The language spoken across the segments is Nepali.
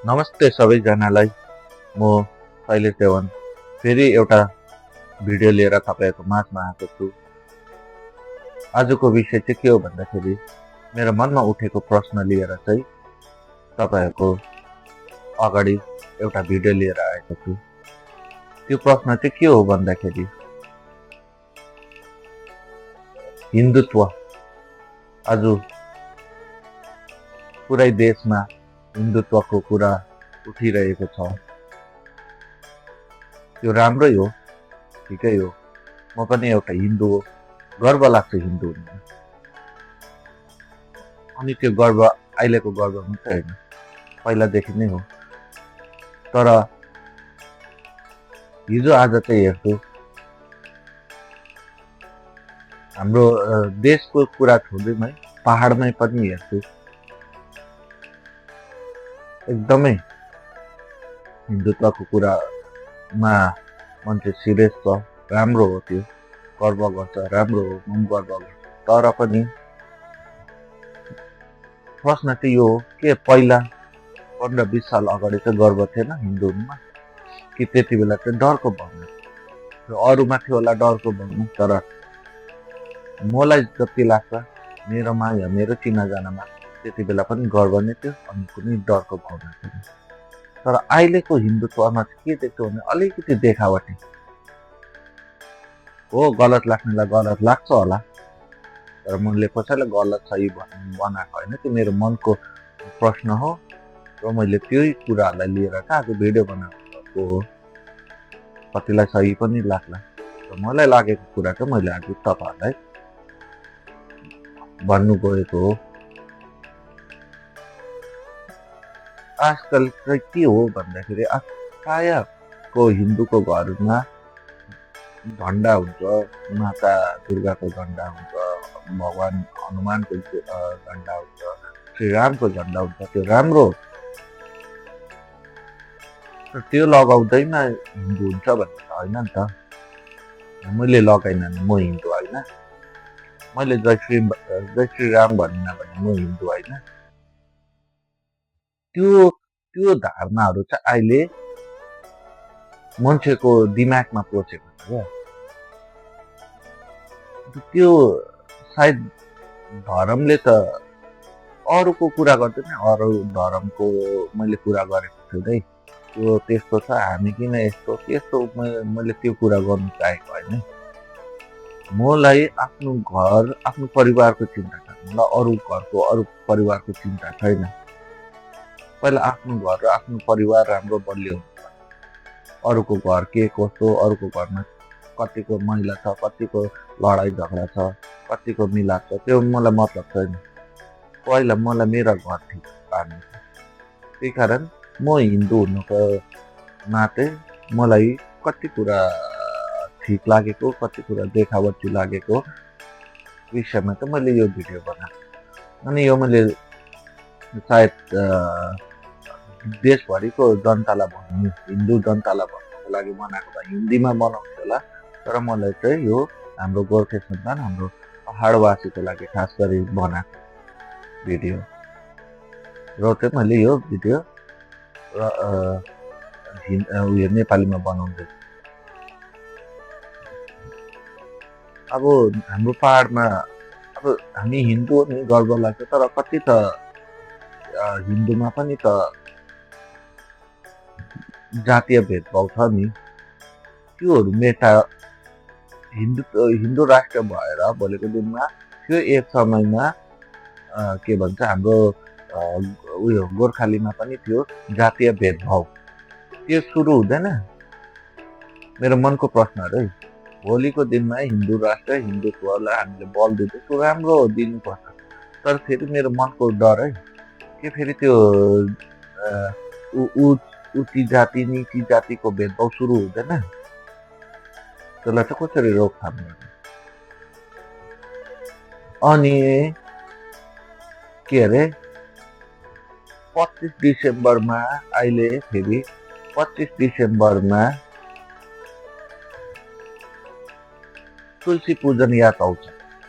नमस्ते सबैजनालाई। म शैलेश देवन फेरि एउटा भिडियो लिएर तपाईँहरूको माझमा आएको छु। आजको विषय चाहिँ के हो भन्दाखेरि मेरो मनमा उठेको प्रश्न लिएर चाहिँ तपाईँहरूको अगाडि एउटा भिडियो लिएर आएको छु। त्यो प्रश्न चाहिँ के हो भन्दाखेरि हिन्दुत्व आज पुरै देशमा हिन्दुत्वको कुरा उठिरहेको छ। त्यो राम्रै हो, ठिकै हो। म पनि एउटा हिन्दू हो, गर्व लाग्छ हिन्दू हुनु। अनि त्यो गर्व अहिलेको गर्व मात्रै होइन, पहिलादेखि नै हो। तर हिजो आज चाहिँ हेर्छु हाम्रो देशको कुरा छोड्दैम है, पहाडमै पनि हेर्छु एकदमै हिन्दुत्वको कुरामा मान्छे सिरियस छ। राम्रो हो, त्यो गर्व गर्छ, राम्रो हो, म गर्व गर्छु। तर पनि प्रश्न चाहिँ यो हो के पहिला 15-20 साल अगाडि चाहिँ गर्व थिएन हिन्दू हुनुमा, कि त्यति बेला चाहिँ डरको भावना, अरूमाथि होला डरको भावना। तर मलाई जति लाग्छ मेरोमा या मेरो चिनाजानामा त्यति बेला पनि गर्व नै थियो, अनि कुनै डरको भावना थिएन। तर अहिलेको हिन्दुत्वमा के देख्छु भने अलिकति देखावटी हो। गलत लाग्नेलाई गलत लाग्छ होला, तर मैले कसैलाई गलत सही बनाएको होइन। त्यो मेरो मनको प्रश्न हो र मैले त्यही कुराहरूलाई लिएर चाहिँ आज भिडियो बनाएको हो। कतिलाई सही पनि लाग्ला, र मलाई लागेको कुरा चाहिँ मैले आज तपाईँहरूलाई भन्नु गएको हो। आजकल चाहिँ के हो भन्दाखेरि प्रायःको हिन्दूको घरमा झन्डा हुन्छ, माता दुर्गाको झन्डा हुन्छ, भगवान् हनुमानको झन्डा हुन्छ, श्रीरामको झन्डा हुन्छ। त्यो राम्रो हो, तर त्यो लगाउँदैमा हिन्दू हुन्छ भन्ने त होइन नि त। मैले लगाइन भने म हिन्दू होइन, मैले जय श्री राम भनिनँ भने म हिन्दू होइन। त्यो धारणाहरू चाहिँ अहिले मान्छेको दिमागमा पसेको छ क्या। त्यो सायद धर्मले त अरूको कुरा गर्दैन, अरू धर्मको मैले कुरा गरेको छुँदै त्यो त्यस्तो छ, हामी किन यस्तो त्यस्तो मैले त्यो कुरा गर्नु चाहेको होइन। मलाई आफ्नो घर आफ्नो परिवारको चिन्ता छ, मलाई अरू घरको अरू परिवारको चिन्ता छैन। पहिला आफ्नो घर र आफ्नो परिवार राम्रो बलियो हुन्छ। अरूको घर के कस्तो, अरूको घरमा कतिको मैला छ, कतिको लडाइँ झगडा छ, कतिको मिलाप छ, त्यो मलाई मतलब छैन। पहिला मलाई मेरो घर ठिक पार्नु छ। त्यही कारण म हिन्दू हुनुको नाते मलाई कति कुरा ठिक लागेको, कति कुरा देखावटी लागेको विषयमा चाहिँ मैले यो भिडियो बनाएको। अनि यो मैले सायद देशभरिको जनतालाई भन्नु, हिन्दू जनतालाई भन्नुको लागि बनाएको भए हिन्दीमा बनाउँछु होला। तर मलाई चाहिँ यो हाम्रो गोर्खे सन्तान, हाम्रो पहाडवासीको लागि खास गरी बनाएको भिडियो र चाहिँ मैले यो भिडियो उयो नेपालीमा बनाउँदैछु। अब हाम्रो पहाडमा अब हामी हिन्दू हो नि, गर्व लाग्छ। तर कति त हिन्दूमा पनि त जातीय भेदभाव छ नि, त्योहरू मेटा। हिन्दू राष्ट्र भएर भोलिको दिनमा त्यो एक समयमा के भन्छ हाम्रो उयो गोर्खालीमा पनि थियो जातीय भेदभाव। त्यो सुरु हुँदैन? मेरो मनको प्रश्नहरू है। भोलिको दिनमा हिन्दू राष्ट्र हिन्दुत्वलाई हामीले बल दिँदैछौँ, राम्रो दिनुपर्छ। तर फेरि मेरो मनको डर है के फेरि त्यो उची जाति निची जातिको भेदभाव सुरु हुँदैन? त्यसलाई चाहिँ कसरी रोकथाम गर्ने? अनि के अरे 25 डिसेम्बरमा अहिले फेरि 25 डिसेम्बरमा तुलसी पूजन याद आउँछ।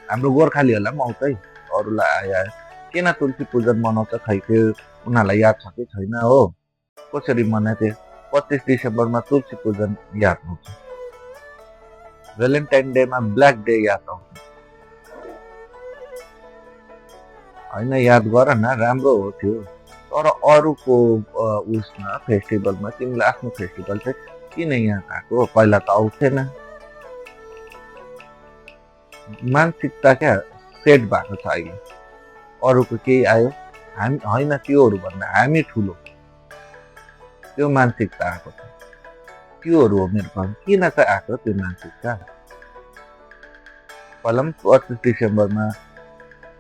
हाम्रो गोर्खालीहरूलाई पनि आउँछ है, अरूलाई आयो। किन तुलसी पूजन मनाउँछ खै त्यो उनीहरूलाई याद छ कि छैन हो। कसरी मनाएको 25 डिसेम्बरमा तुलसी पूजन याद आउँछ, भ्यालेन्टाइन डेमा ब्ल्याक डे याद आउँछ। होइन, याद गर न, राम्रो हो त्यो। तर अरूको उयसमा फेस्टिभलमा तिमीले आफ्नो फेस्टिभल चाहिँ किन यहाँ आएको? पहिला त आउँथेन। मानसिकता क्या सेट भएको छ अहिले। अरूको केही आयो, हामी होइन, त्योहरू भन्दा हामी ठुलो, त्यो मानसिकता आएको छ। त्योहरू हो मेरो भन, किन चाहिँ आएको त्यो मानसिकता? पहिला पनि 25 डिसेम्बरमा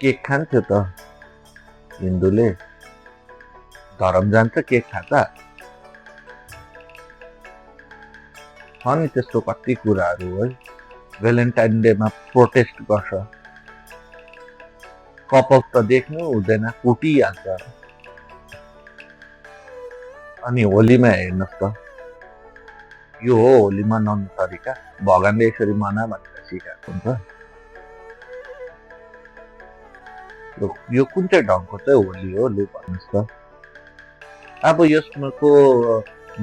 केक खान्थ्यो त हिन्दूले, धर्म जान्छ केक खाँदा। छ नि त्यस्तो कति कुराहरू है। भ्यालेन्टाइन डेमा प्रोटेस्ट गर्छ, कपल त देख्नु हुँदैन, कुटिहाल्छ। अनि होलीमा हेर्नुहोस् त, यो हो होली मनाउने तरिका, भगवानले यसरी मना भनेर सिकाएको हुन्छ। यो कुन चाहिँ ढङ्गको चाहिँ होली हो लु भन्नुहोस् त। अब यसको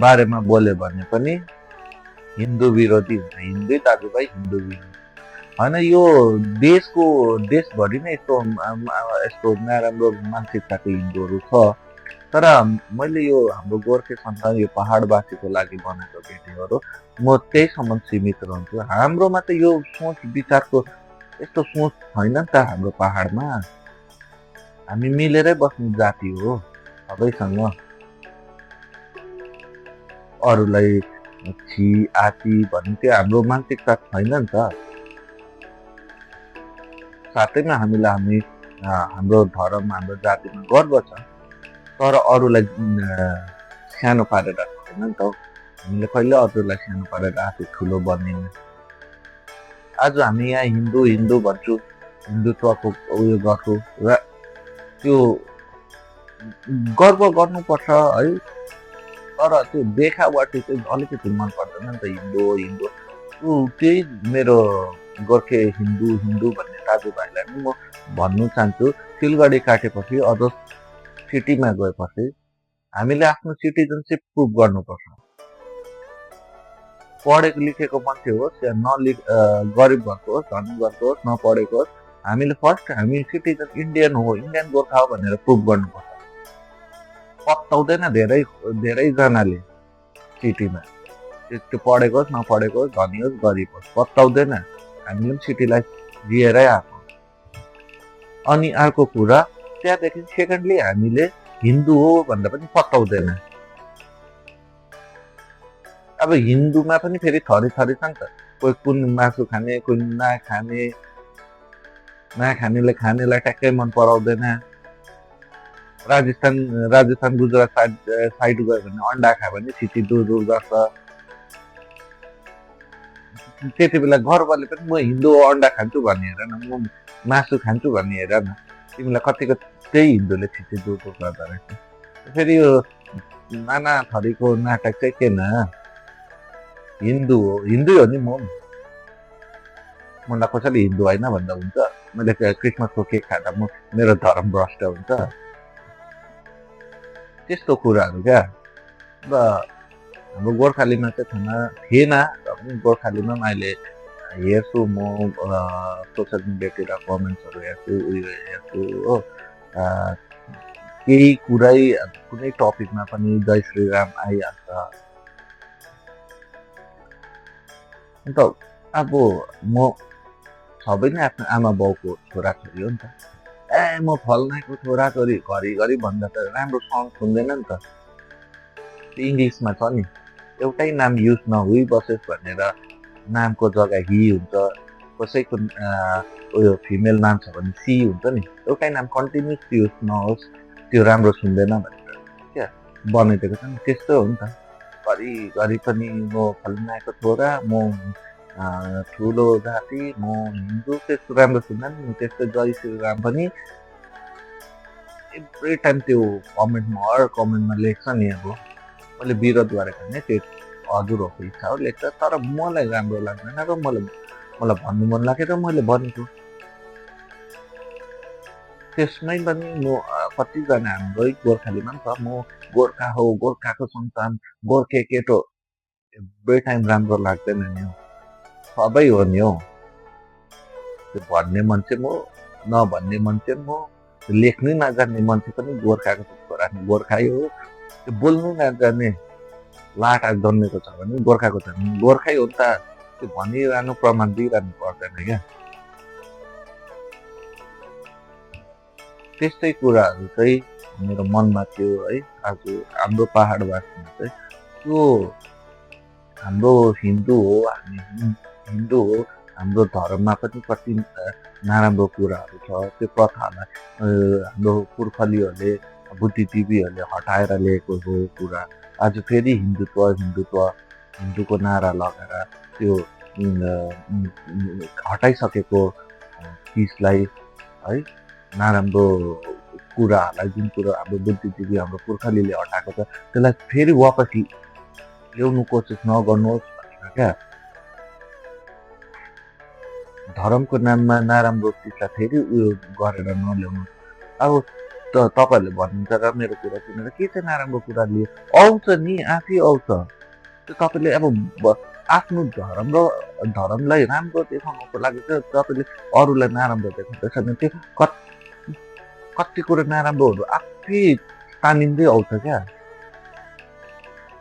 बारेमा बोल्यो भने पनि हिन्दू विरोधी हुन्छ, हिन्दू दाजुभाइ हिन्दू विरोधी होइन। यो देशभरि नै यस्तो नराम्रो मानसिकताको हिन्दूहरू छ। तर मैले यो हाम्रो गोर्खे सन्तान, यो पहाडवासीको लागि बनाएको भिडियोहरू म त्यहीसम्म सीमित रहन्छु। हाम्रोमा त यो सोच विचारको यस्तो सोच छैन नि त। हाम्रो पहाडमा हामी मिलेरै बस्ने जाति हो सबैसँग। अरूलाई छि आती भन्ने त्यो हाम्रो मानसिकता छैन नि त। साथैमा हामी हाम्रो धर्म, हाम्रो जातिमा गर्व छ, तर अरूलाई सानो पारेर राख्दैन नि त। हामीले कहिले अरूलाई सानो पारेर आफै ठुलो बनिन्न। आज हामी यहाँ हिन्दू हिन्दू भन्छु, हिन्दुत्वको उयो गर्छु र त्यो गर्व गर्नुपर्छ है। तर त्यो देखावटी चाहिँ अलिकति मन पर्दैन नि त। हिन्दू हो हिन्दू, त्यही मेरो गोर्खे हिन्दू हिन्दू भन्ने दाजुभाइलाई पनि म भन्नु चाहन्छु, सिलगढी काटेपछि अझ सिटीमा गएपछि हामीले आफ्नो सिटिजनसिप प्रुभ गर्नुपर्छ। पढेको लेखेको मान्छे होस् या गरिब घरको होस्, धनी घरको होस्, नपढेको होस्, हामीले फर्स्ट हामी सिटिजन इन्डियन हो, इन्डियन गोर्खा हो भनेर प्रुभ गर्नुपर्छ। पत्ताउँदैन धेरैजनाले सिटीमा, त्यो पढेको होस् नपढेको होस्, धनी होस् गरिब होस्, पत्ताउँदैन। हामीले पनि सिटीलाई जिएरै आएको। अनि अर्को कुरा, त्यहाँदेखि सेकेन्डली हामीले हिन्दू हो भन्दा पनि पत्ताउँदैन। अब हिन्दूमा पनि फेरि थरी छ नि त। कोही कुन मासु खाने, कोही नखाने, नखानेले खानेलाई ट्याक्कै मन पराउँदैन। राजस्थान गुजरात साइड गयो भने अन्डा खायो भने छिटी दूर गर्छ। त्यति बेला गर्वले पनि म हिन्दू हो अन्डा खान्छु भन्ने हेर न, म मासु खान्छु भन्ने हेर न। तिमीलाई कतिको त्यही हिन्दूले छिटी दूर गर्दो रहेछ। फेरि यो नाना थरीको नाटक चाहिँ किन? हिन्दू हो, हिन्दू हो नि म। मलाई कसैले हिन्दू होइन भन्दा हुन्छ? मैले क्रिसमसको केक खाँदा मेरो धर्म भ्रष्ट हुन्छ? त्यस्तो कुराहरू क्या। र हाम्रो गोर्खालीमा चाहिँ थिएन, र पनि गोर्खालीमा पनि अहिले हेर्छु म, सोसियल मिडियातिर कमेन्ट्सहरू हेर्छु, उयो हेर्छु हो। केही कुरै कुनै टपिकमा पनि जय श्रीराम आइहाल्छ। अन्त अब म सबै नै आफ्नो आमा बाउको छोराछोरी हो नि त। म फल्नाको छोराछोरी घरिघरि भन्दा त राम्रो साउन्ड सुन्दैन नि त। इङ्ग्लिसमा छ नि, एउटै नाम युज नहुई बसोस् भनेर नामको जग्गा हि हुन्छ। कसैको उयो फिमेल नाम छ भने सी हुन्छ नि। एउटै नाम कन्टिन्युस युज नहोस्, त्यो राम्रो सुन्दैन भनेर क्या बनाइदिएको छ नि। त्यस्तो हो नि त। घरि पनि म फल्नाको छोरा, म ठुलो जाति, म हिन्दू, त्यस्तो राम्रो सुन्दैन नि। त्यस्तो जय श्रीराम पनि एभ्री टाइम त्यो हर कमेन्टमा लेख्छ नि। अब मैले विरोध गरेको होइन, त्यो हजुरहरूको इच्छा हो लेख्छ, तर मलाई राम्रो लाग्दैन र मलाई भन्नु मन लाग्यो र मैले भनेको। त्यसमै पनि म कतिजना हाम्रै गोर्खालीमा पनि छ, म गोर्खा हो, गोर्खाको सन्तान, गोर्खे केटो, एभ्री टाइम राम्रो लाग्दैन नि हौ, सबै हो नि हौ, त्यो भन्ने मान्छे म, नभन्ने मान्छे म, लेख्नै नजान्ने मान्छे पनि गोर्खाको छोरा गोर्खै हो, त्यो बोल्नै नजान्ने लाटा जन्मेको छ भने गोर्खाको छ भने गोर्खै हो नि त, त्यो भनिरहनु प्रमाण दिइरहनु पर्दैन क्या। त्यस्तै कुराहरू चाहिँ मेरो मनमा थियो है। आज हाम्रो पहाडवासीमा चाहिँ त्यो हाम्रो हिन्दू हो, हामी हिन्दू हो, हाम्रो धर्ममा पनि कति नराम्रो कुराहरू छ, त्यो प्रथालाई हाम्रो पुर्खलीहरूले बुद्धिजीवीहरूले हटाएर ल्याएको हो कुरा। आज फेरि हिन्दुत्व हिन्दुत्व हिन्दूको नारा लगाएर त्यो हटाइसकेको चिजलाई है, नराम्रो कुराहरूलाई, जुन कुरो हाम्रो बुद्धिजीवी हाम्रो पुर्खलीले हटाएको छ त्यसलाई फेरि वापस ल्याउनु कोसिस नगर्नुहोस् भनेर क्या। धर्मको नाममा नराम्रो चिजलाई फेरि उयो गरेर नल्याउनु। अब तपाईँहरूले भन्नुहुन्छ र मेरो कुरा सुनेर के चाहिँ नराम्रो कुरा लियो, आउँछ नि, आफै आउँछ। त्यो तपाईँले अब आफ्नो धर्म र धर्मलाई राम्रो देखाउनुको लागि चाहिँ तपाईँले अरूलाई नराम्रो देखाउँदैछ भने त्यो कति कुरो नराम्रोहरू आफै तानिँदै आउँछ क्या।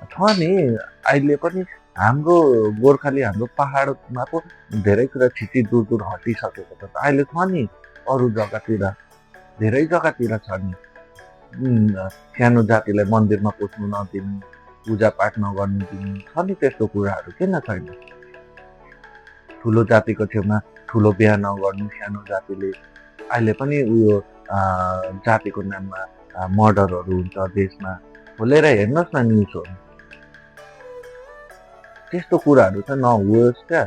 छ नि अहिले पनि हाम्रो गोर्खाली हाम्रो पहाडमा पो धेरै कुरा छिटी दूर दूर हटिसकेको छ। अहिले छ नि अरू जग्गातिर, धेरै जग्गातिर छ नि, सानो जातिलाई मन्दिरमा पस्नु नदिनु, पूजापाठ नगर्नु दिनु, छ नि त्यस्तो कुराहरू, किन छैन। ठुलो जातिको छेउमा ठुलो बिहा नगर्नु, सानो जातिले अहिले पनि उयो जातिको नाममा मर्डरहरू हुन्छ देशमा, खोलेर हेर्नुहोस् न न्युजहरू। त्यस्तो कुराहरू चाहिँ नहोस् क्या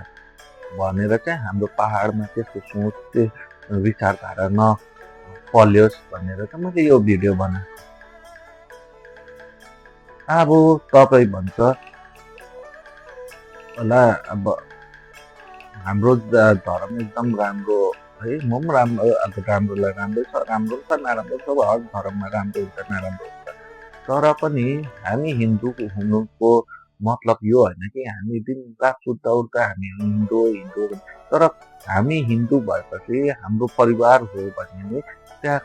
भनेर चाहिँ हाम्रो पहाडमा त्यस्तो सोच, त्यो विचारधारा नपल्योस् भनेर चाहिँ मैले यो भिडियो बनाएको। अब तपाईँ भन्छ होला अब हाम्रो धर्म एकदम राम्रो है, म पनि राम्रो, अब राम्रोलाई राम्रै छ, राम्रो छ नराम्रो छ, हर धर्ममा राम्रो हुन्छ नराम्रो हुन्छ। तर पनि हामी हिन्दू हुनुको मतलब यो होइन कि हामी दिनरात सुत्दा उठ्दा हामी हिन्दू हिन्दू, तर हामी हिन्दू भएपछि हाम्रो परिवार हो भने त्यहाँ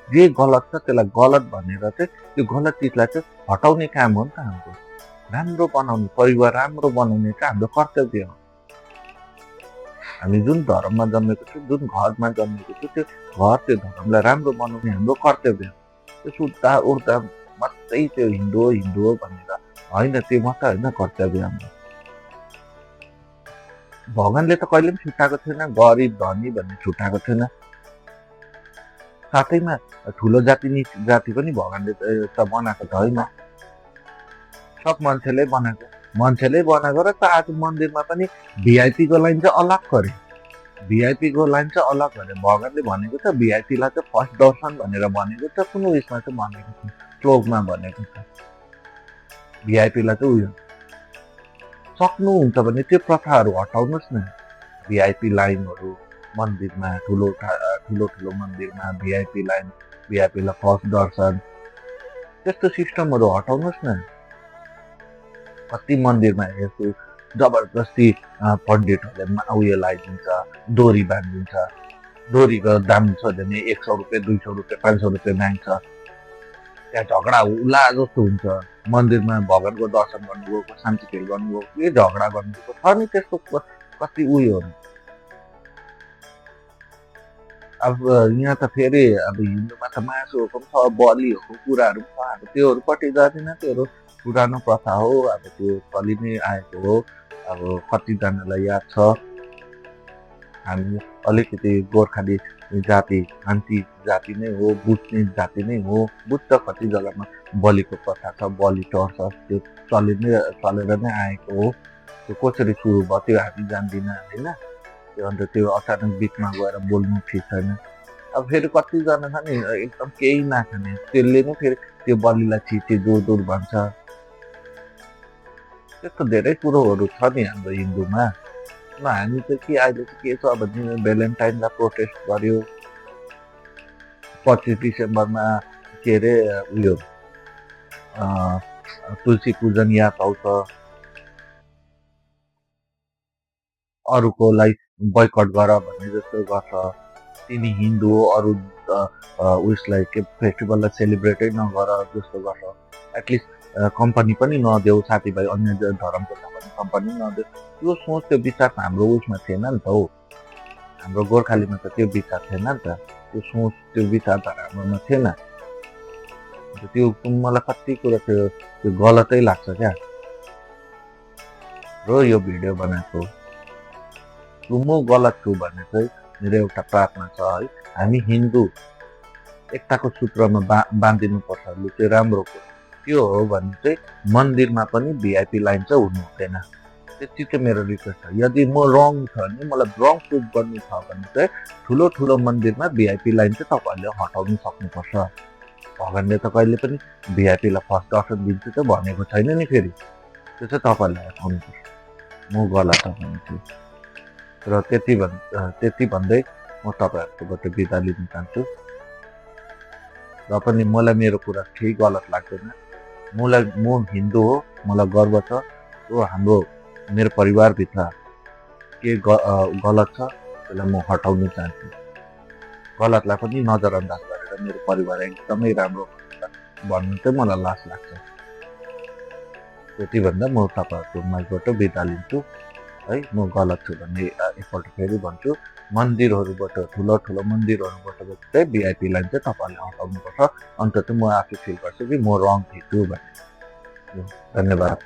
जे गलत छ त्यसलाई गलत भनेर चाहिँ त्यो गलत चिजलाई चाहिँ हटाउने काम हो नि त हाम्रो। राम्रो बनाउने, परिवार राम्रो बनाउने चाहिँ हाम्रो कर्तव्य हो। हामी जुन धर्ममा जन्मेको छौँ, जुन घरमा जन्मेको छौँ, त्यो घर त्यो धर्मलाई राम्रो बनाउने हाम्रो कर्तव्य हो। त्यो सुत्दा उठ्दा मात्रै त्यो हिन्दू हो हिन्दू हो भनेर होइन, त्यो मात्रै होइन कर्तव्य हाम्रो। भगवान्ले त कहिले पनि छुट्याएको थिएन, गरिब धनी भन्ने छुट्याएको थिएन। साथैमा ठुलो जाति निच जाति पनि भगवान्ले त बनाएको त होइन, सब मान्छेले बनाएको। मान्छेले बनाएको र त आज मन्दिरमा पनि भिआइपीको लाइन चाहिँ अलग गरे, भिआइपीको लाइन चाहिँ अलग गरे। भगवान्ले भनेको छ भिआइपीलाई चाहिँ फर्स्ट दर्शन भनेर भनेको छ, कुन उयसमा चाहिँ भनेको छ, श्लोकमा भनेको छ। भिआइपीलाई चाहिँ उयो सक्नुहुन्छ भने त्यो प्रथाहरू हटाउनुहोस् न। भिआइपी लाइनहरू मन्दिरमा, ठुलो ठुलो मन्दिरमा भिआइपी लाइन, भिआइपीलाई फर्स्ट दर्शन, त्यस्तो सिस्टमहरू हटाउनुहोस् न। कति मन्दिरमा हेर्छु जबरजस्ती पण्डितहरूले उयो लगाइदिन्छ, डोरी बाँधिदिन्छ, डोरीको दाम छ भने 100 रुपियाँ 200 रुपियाँ 500 रुपियाँ माग्छ। त्यहाँ झगडा उला जस्तो हुन्छ। मन्दिरमा भगवान्को दर्शन गर्नुभएको, शान्ति फिल गर्नुभएको, के झगडा गर्नुभएको छ नि त्यस्तो कति उयोहरू। अब यहाँ त फेरि अब हिन्दूमा त मासुहरूको पनि छ, बलिहरूको कुराहरू पनि छ। अब त्योहरूपट्टि जाँदैन, त्योहरू पुरानो प्रथा हो, अब त्यो चलि नै आएको हो। अब कतिजनालाई याद छ, हामी अलिकति गोर्खाली जाति शान्ति जाति नै हो, बुझ्ने जाति नै हो। बुझ्छ कति जग्गामा बलिको प्रथा छ, बलि चढ्छ, त्यो चलेर नै आएको हो। त्यो कसरी सुरु भयो त्यो हामी जान्दिनँ होइन। त्यो अन्त त्यो अचानक बिचमा गएर बोल्नु ठिक छैन। अब फेरि कतिजना छ नि एकदम केही नखाने, त्यसले नै फेरि त्यो बलिलाई छिटी दूर दूर भन्छ। त्यस्तो धेरै कुरोहरू छ नि हाम्रो हिन्दूमा। हामी चाहिँ के अहिले चाहिँ के छ भने भ्यालेन्टाइनलाई प्रोटेस्ट गर्यो, 25 डिसेम्बरमा के अरे उयो तुलसी पूजन याद आउँछ, अरूकोलाई बोयकट गर भन्ने जस्तो गर्छ। तिमी हिन्दू हो, अरू उयसलाई के फेस्टिभललाई सेलिब्रेटै नगर जस्तो गर्छ। एटलिस्ट कम्पनी पनि नदेऊ, साथीभाइ अन्य धर्मको छ भने कम्पनी नदेऊ। त्यो सोच त्यो विचार हाम्रो उयसमा थिएन नि त हौ, हाम्रो गोर्खालीमा त त्यो विचार थिएन नि त, त्यो सोच त्यो विचारधारा हाम्रोमा थिएन। त्यो मलाई कति कुरा त्यो गलतै लाग्छ क्या। र यो भिडियो बनाएको म गलत छु भने चाहिँ मेरो एउटा प्रार्थना छ है, हामी हिन्दू एकताको सूत्रमा बाँधिनुपर्छ, लु त्यो राम्रो कुरो त्यो हो भने चाहिँ मन्दिरमा पनि भिआइपी लाइन चाहिँ हुनु हुँदैन, त्यति चाहिँ मेरो रिक्वेस्ट छ। यदि म रङ छ भने, मलाई रङ प्रुभ गर्नु छ भने चाहिँ ठुलो ठुलो मन्दिरमा भिआइपी लाइन चाहिँ तपाईँहरूले हटाउनु सक्नुपर्छ। भगवान्ले त कहिले पनि भिआइपीलाई फर्स्ट दर्शन दिन्छु त भनेको छैन नि, फेरि त्यो चाहिँ तपाईँहरूले हटाउनुपर्छ, म गलत भन्छु। र त्यति भन्दै म तपाईँहरूकोबाट बिदा लिन चाहन्छु। र पनि मलाई मेरो कुरा केही गलत लाग्दैन। म हिन्दू हो, मलाई गर्व छ। हाम्रो मेरो परिवारभित्र के गलत छ त्यसलाई म हटाउन चाहन्छु। गलतलाई पनि नजरअन्दाज गरेर मेरो परिवार एकदमै राम्रो भन्नु चाहिँ मलाई लाज लाग्छ। त्यति भन्दा म तपाईँहरूको माझबाट बिदा लिन्छु है। म गलत छु भन्ने एकपल्ट फेरि भन्छु, मन्दिरहरूबाट ठुलो ठुलो मन्दिरहरूबाट चाहिँ भिआइपी लाइन चाहिँ तपाईँहरूले हटाउनुपर्छ। अन्त चाहिँ म आफै फिल गर्छु कि म रङ थिएछु भन्ने। धन्यवाद।